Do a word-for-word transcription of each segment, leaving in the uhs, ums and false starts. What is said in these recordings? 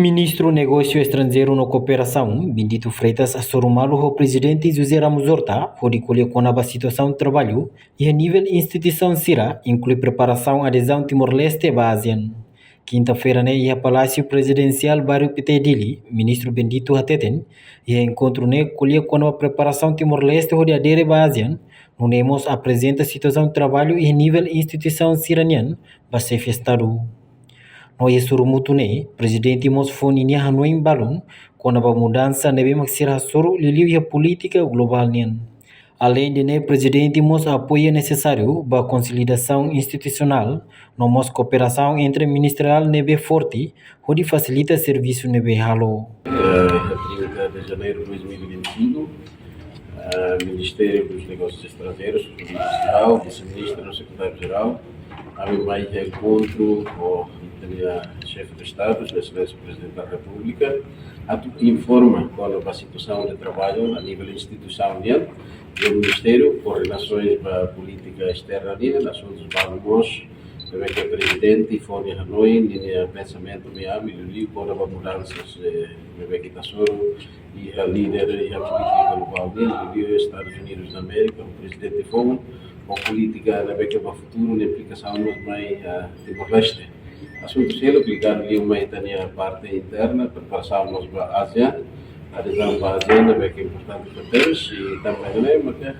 Ministru Negósiu Estranjeiru no Kooperasaun, Bendito Freitas, hasoru malu ho Prezidente José Ramos Horta hodi ko'alia kona-ba situasaun traballu iha nivel instituisaun sira, inklui preparasaun adezaun Timor-Leste ba ASEAN. Kinta-feira ne'e, iha Palásiu Prezidensiál Bairru Pité, Dili, Ministru Bendito hateten, iha enkontru ne'e ko'alia kona-ba preparasaun Timor-Leste hodi adere ba ASEAN, nune'e mós aprezenta situasaun traballu iha nivel instituisaun sira-nian ba Xefe Estadu. No iha sorumutu ne'e, Prezidente mós fó ninia hanoin balun kona-ba mudansa ne'ebé mak sira hasoru liuliu iha polítika globál nian. Aleinde ne'e, Prezidente mós apoia nesesáriu ba konsolidasaun institusionál no mós kooperasaun entre-ministeriál ne'ebé forte hodi fasilita servisu ne'ebé halo. Eh, trinta de janeiro de dois mil e vinte e cinco, eh, Ministério dos Negócios Estrangeiros, Ministru Jerál, Vise-Ministru no Sekretáriu Jerál, ami mai enkontru ho ita-nia Xefe de Estadu, Sua Exelénsia Prezidente da Repúblika, atu informa kona-ba situasaun de traballu a nivel instituisaun nian, iha Ministériu, koordenasoens ba polítika esterna nian, asuntus balun mós, ne'ebé ke Prezidente fó nia hanoin, ninia pensamentu mai ami, liuliu kona-ba mudansas, eh, ne'ebé ke ita hasoru iha líder iha polítika globál nian, liuliu Estadus Unidus da Amérika, ho Prezidente foun, ho polítika ne'ebé ke ba futuru, nia implikasaun mós mai, eh, Timor-Leste. Asuntu seluk ligadu liu mai ita-nia parte interna, preparasaun mós ba ASEAN, adezaun ba ASEAN ne'ebé ke importante tebes, i tanba ne'e maka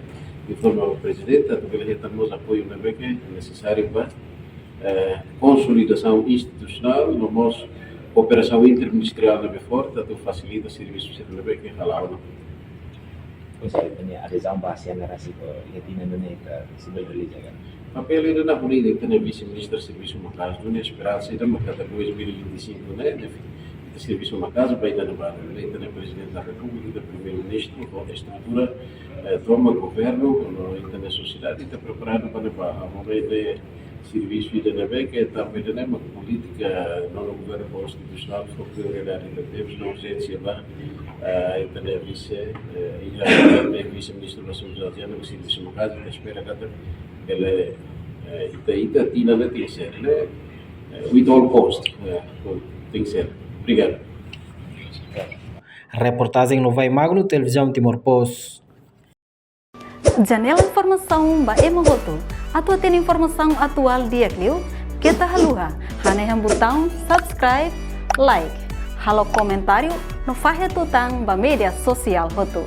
informa ba Prezidente atu bele hetan mós apoiu ne'ebé ke nesesáriu ba, eh, konsolidasaun institusionál, no mós kooperasaun interministeriál ne'ebé forte, atu fasilita servisu sira ne'ebé ke hala'o ona. Pois é, ita-nia adezaun ba ASEAN ne'e rasik, eh, iha tinan ida-ne'e ita sei bele realiza ka? Papél ida-ne'e ha'u hanoin ita-nia Vise-Ministru servisu maka'as duni, esperansa ida maka até dois mil e vinte e cinco ne'e, ne'e ita servisu maka'as ba ida-ne'ebá, ne'e ita-nia Prezidente da Repúblika, ita Primeiru-Ministru, ho estrutura, eh, toma governu, no ita-nia sosiedade, ita preparadu ba ne'ebá, agora ita servisu ida ne'ebé ke tanba ida-ne'e mak polítika nonu governu konstitusionál fó prioridade ida tebes no urjénsia ba, eh, ita-nia vise, eh, iha ita-nia Vise-Ministru ba Asuntus ASEAN, ne'e servisu maka'as, ita espera katak bele, eh, ita, ita tinan ne'e tenke ser, ne'e, eh, with all cost, eh, tenke ser. Obrigadu. Reportajen Novai Magno, Televizaun Timor Post. Janela informasaun ba ema hotu. Atu hatene informasaun atuál di'ak liu, keta haluha hanehan butaun subscribe, like, halo komentáriu no fahe tutan ba média sosiál hotu.